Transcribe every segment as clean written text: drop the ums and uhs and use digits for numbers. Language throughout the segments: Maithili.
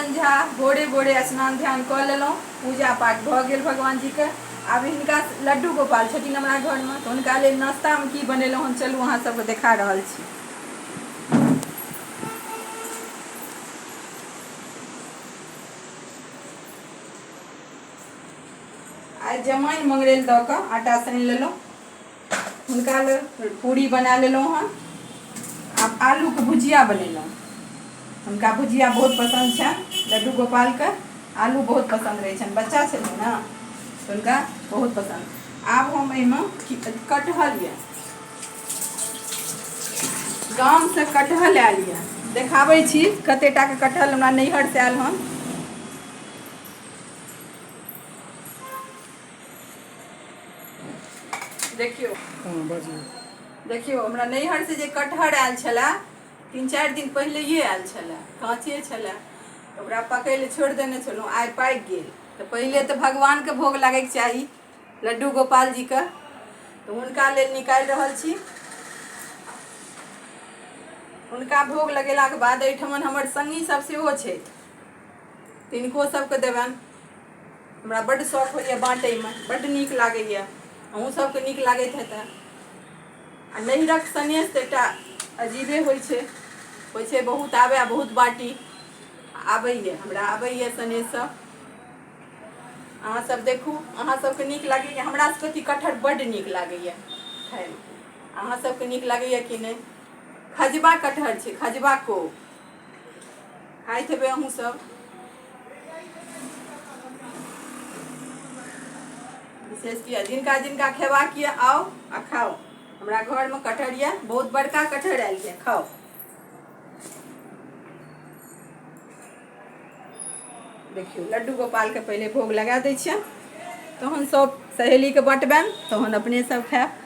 संझा, भोरे भोरे स्नान ध्यान कऽ लेलहुँ, पूजा पाठ भऽ गेल भगवान जीके। आब हिनका लड्डू गोपाल छथिन हमरा घरमे, तऽ हुनका लेल नाश्तामे की बनेलहुँ हम, चलू अहाँ सबके देखा रहल छी। आइ जमाइन मंगरैल दऽ कऽ आटा सानि लेलहुँ, हुनका लेल पूरी बना लेलहुँ हन। आब आलूके भुजिया बनेलहुँ। हुनका भुजिया बहुत पसन्द छनि, लड्डू गोपालके आलू बहुत पसन्द रहै छनि, बच्चा छथिन ने, हुनका बहुत पसन्द। आब हम एहिमे कटहल यऽ, गामसँ कटहल आयल यऽ, देखाबै छी कते टाके कटहल हमरा नैहरसँ आयल हन। देखियौ, देखियौ हमरा नैहरसँ जे कटहर आयल छलए, 3-4 दिन पहिलैए आयल छलए, काँचे छलए, ओकरा पकै लए छोड़ि देने छलहुँ, आइ पाकि गेल। तऽ पहिले तऽ भगवानके भोग लागैके चाही, लड्डू गोपाल जीके, तऽ हुनका लेल निकालि रहल छी। हुनका भोग लगेलाके बाद एहिठमन हमर सङ्गी सब सेहो छथि, तिनको सबके देबनि। हमरा बड्ड शौक होइए बाँटैमे, बड्ड नीक लागैए, अहूँ सबके नीक लागैत हेतै। आ नैहरक सनेस तऽ एकटा अजीबे होइ छै, होइ छै बहुत आबै आ बहुत बाँटी। आबैए, हमरा आबैए सनेस सब। अहाँ सब देखू, अहाँ सबके नीक लागैए? हमरा सबके तऽ ई कटहर बड्ड नीक लागैए खाइमे, अहाँ सबके नीक लागैए कि नहि? खजबा कटहर छै, खजबा को खाइत हेबै अहूँ सब। विशेष किया जिनका जिनका खेबाक यऽ आउ आ खाउ। हमरा घरमे कटहर यऽ, बहुत बड़का कटहर आयल यऽ, खाउ। देखियौ, लड्डू गोपालके पहिले भोग लगा दै छियनि, तहन सब सहेलीके बँटबनि, तहन अपने सब खायब।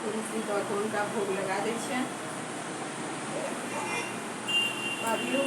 तुलसी दऽ कऽ हुनका भोग लगा दै छियनि। बाबियो